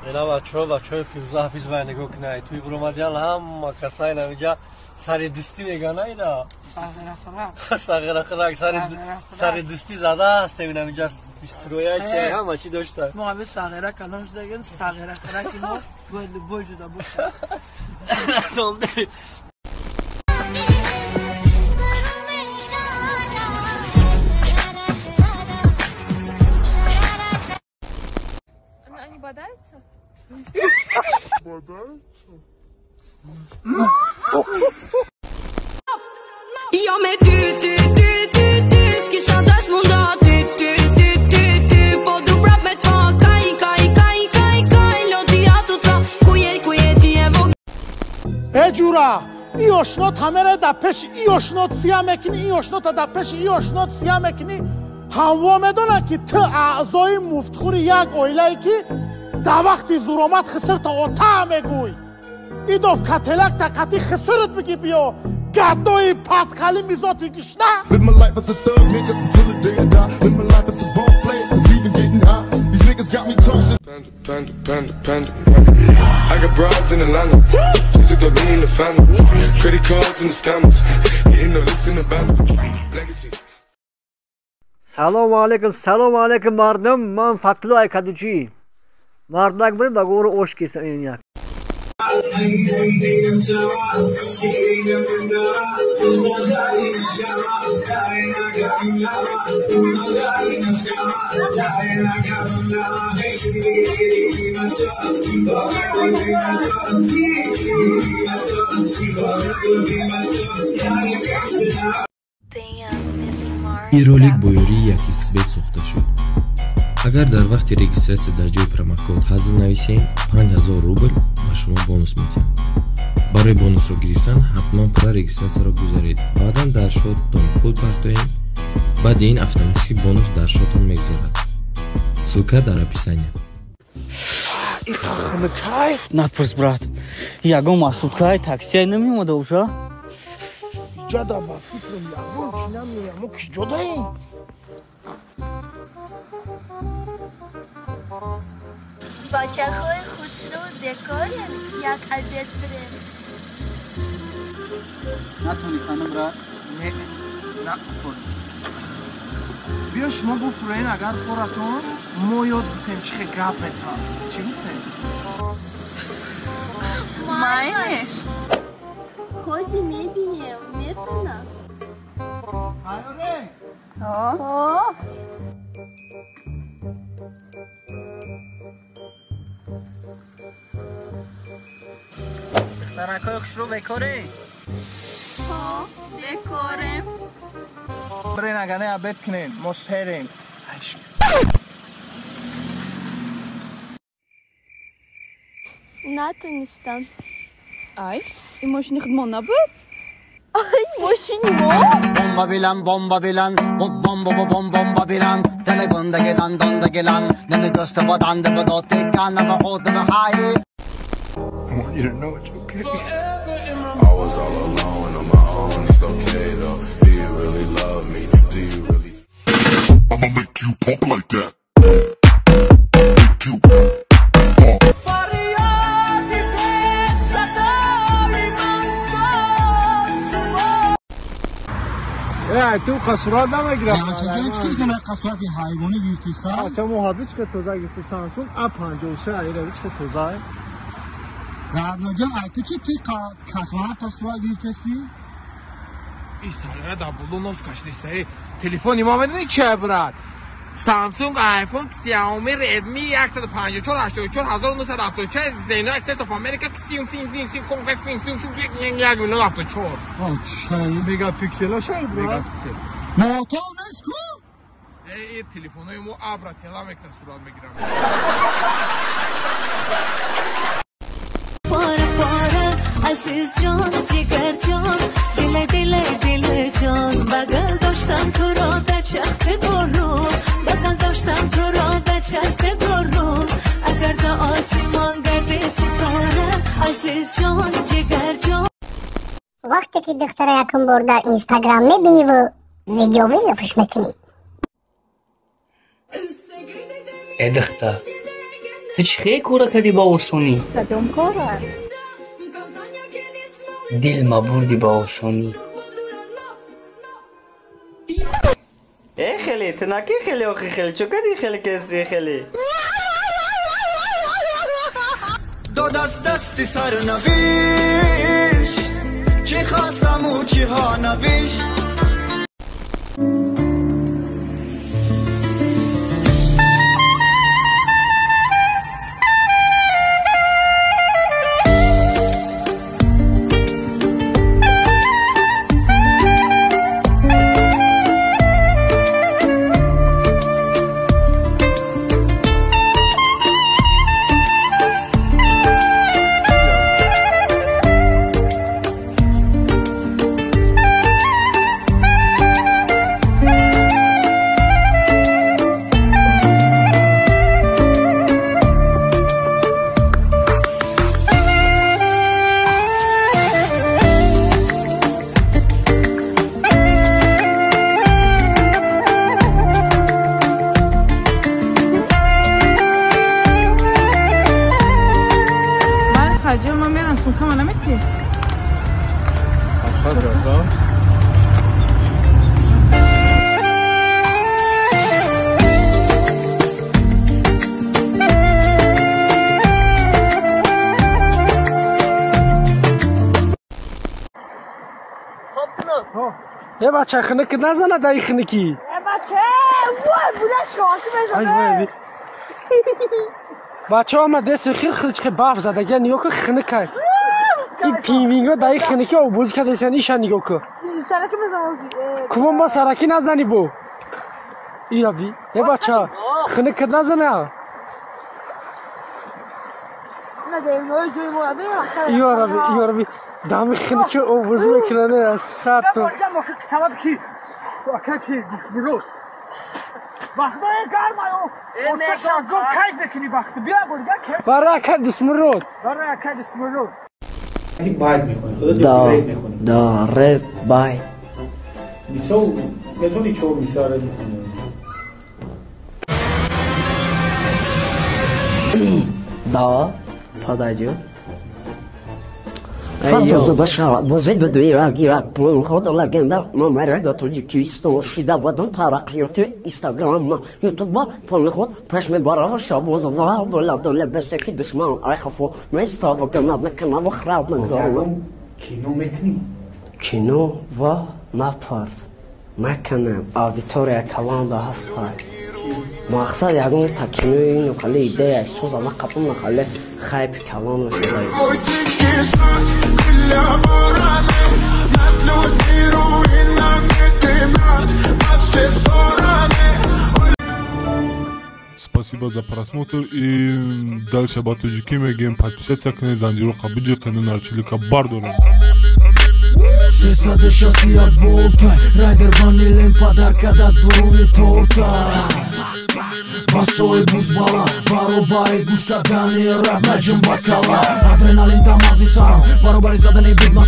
Ина бачаҳо, бачаҳои Фирӯза Ҳафиз вай нигоҳ кунай. Туи буромадиан ҳама касай навиҷа сари дустӣ меган айна. Сағирахурак. Сағирахурак сари дустӣ зада ҳастем инамиҷа бистроя чи ҳама чи дошта. Мо ҳами сағира калон шудагем, сағирахураки мо бояд любой ҷуда бошад. Они бодаются? Бодаются? Jo me ty, ty, ty, ty, ty, s'kisha dash munda ty, ty, ty, ty, ty, po du prap me t'pa, kaj, kaj, kaj, kaj, kaj, loti atu tha, ku je ti e vog... E gjura, i oshnot hamere da pesh, i oshnot сия мекни, и ошнота да пеш, и ошнот сия мекни, ҳамво медона ки ту аъзои муфтхӯри як оилае ки дар вақти зуромад хисирта ота мегӯй. Идов кателак тақати хисират бигӣ биё, гадои падқали мизоти гишна. Live my life as a thug nigga until the day I die. Live my life as a boss player, it's even getting high. These niggas got me tossing. Panda, panda, panda, panda. I got broads in Atlanta. She took the lean in the family. Credit cards and the scammers. Getting the licks in the band. Legacies. Салому алейкум, салому алейкум мардум. Ман Фатлу Айкадучи. Мардак будем ба гору ош кесам ин як. Ин ролик бо ёрии 1xBet сохта шуд. Агар дар вақти регистратсия дар ҷои промокод ҳазл нависем, 5000 рубл ба шумо бонус медиҳам. Барои бонусро гирифтан ҳатман пурра регистратсияро гузаред. Баъдан дар шоттон пул партоем. Баъди ин автоматически бонус дар шоттон мегузарад. Ссылка дар описания. Напурс, брат. Ягон маршруткаи таксия намеомада уша? Ҷада ба фикрам ягон чи намеоям. Мо ки ҷодаем? Бачаҳои хушрӯ бекорен, як обед бирем. Натонистам, брат. Не, на фур. Биё шумо буфурен, агар фуратон, мо ёд бутем чӣ хел гап метавон. Чӣ гуфтем? Майнеш. Ҳози мебинем, метона? Айоре! Ҳо. Духтаракҳои хушрӯ бекорем? Ҳо, бекорем. Бирен агане обед кунем, мо серем. Натонистам. Ай, ин мошини худмон набуд? Ай, мошини мо? Бомба билан, бомба билан, бомба бомба билан, телегонда гелан, донда гелан, нени гӯста баданда бадоти кана ва одама хай. I want you to know it's okay. I was all alone on my own, it's okay though. Do you really love me? Do you really? I'ma make you pump like that. Make you pump. Ту қасурат намегирам. Ҷон, чӣ кардӣ қасурати ҳайвонӣ гирифтиса? Ача мо ҳабичка тоза гирифтем Samsung A53 айра бичка тоза. Радноҷон, ай ту чӣ ту космонавта сурат гирифтести? И салера дар боло нос кашидиста. Телефони мо медонӣ чӣ, брат? Samsung, iPhone, Xiaomi, Redmi 154 84 1974 Zeno Access of America Xiaomi Fin Fin Fin Kong Fin Fin Fin 174. Мегапиксело шояд, брат. Мегапиксел. Мотор нест ку? Э, телефонҳои мо абра тела мекунад сурат мегирам. Пора пора азиз ҷон, ҷигар ҷон, диле диле диле ҷон, бағал доштам туро дар чархи борон, бағал доштам туро дар чархи борон, агар да осмон гарди ситора, азиз ҷон, ҷигар ҷон. Вақте ки духтара якум бор дар Инстаграм мебиниву видео вызовш мекунӣ. Э духтар, Ту чӣ хел кора кардӣ ба осонӣ? Кадом кора? Дил ма бурдӣ ба осонӣ. Э хеле, ту наки хеле охи хеле, чо кади хеле кеси хеле? До даст дасти сарнавишт, чӣ хостаму чӣ ҳо навишт. Э бача, хинак назана дай хинаки. Э бача, вой, буда шоки мешавад. Бача омад деси хил хилчки баф задага нигоҳ кун хинакай. Ин пингвинго дай хинаки обоз кардесан иша нигоҳ кун. Сараки мезанам. Кубон ба сараки назани бо. Ира би. Э бача, хинак назана. Иёра би, иёра би. Дами хинаки обоз мекунад аз сар то. Талаб ки ака ки дисмурод. Вақтҳои гармаю оча шагом кайф мекунӣ вақт бия бурга кайф. Барои ака дисмурод. Барои ака дисмурод. Байт мехонӣ, худат реп мехонӣ. Да, реп байт. Мисол метавонӣ чор мисра реп бихонӣ? Да, подойдёт. Фантазу башава, бозид бадуира гира, хода легенда, номера Тоҷикистон, шида бадон тараққиёти Инстаграм, Ютуба, полиход, пеш мебарава шабоз, ва боладоле бесеки душман, айхафо, местава гамад мекунава храб мегзарона. Кино мекунӣ? Кино ва напарс. Мекунем, аудитория каланда ҳастай. Мақсад ягон та кинои ину хали идея соза нақапун нахали хайпи калон мешавад. Спасибо за просмотр и дальше ба тоҷикӣ мегӯем подписаться кунед, занҷиро қабиҷи кунед, нарчилика бардоред. 361 волта, райдер ванилем подарка да дуруни торта. Басои бузбала, баробари гӯш кардани рэп наҷим бакала. Адреналин дар мағзи сарам, баробари задани бигма.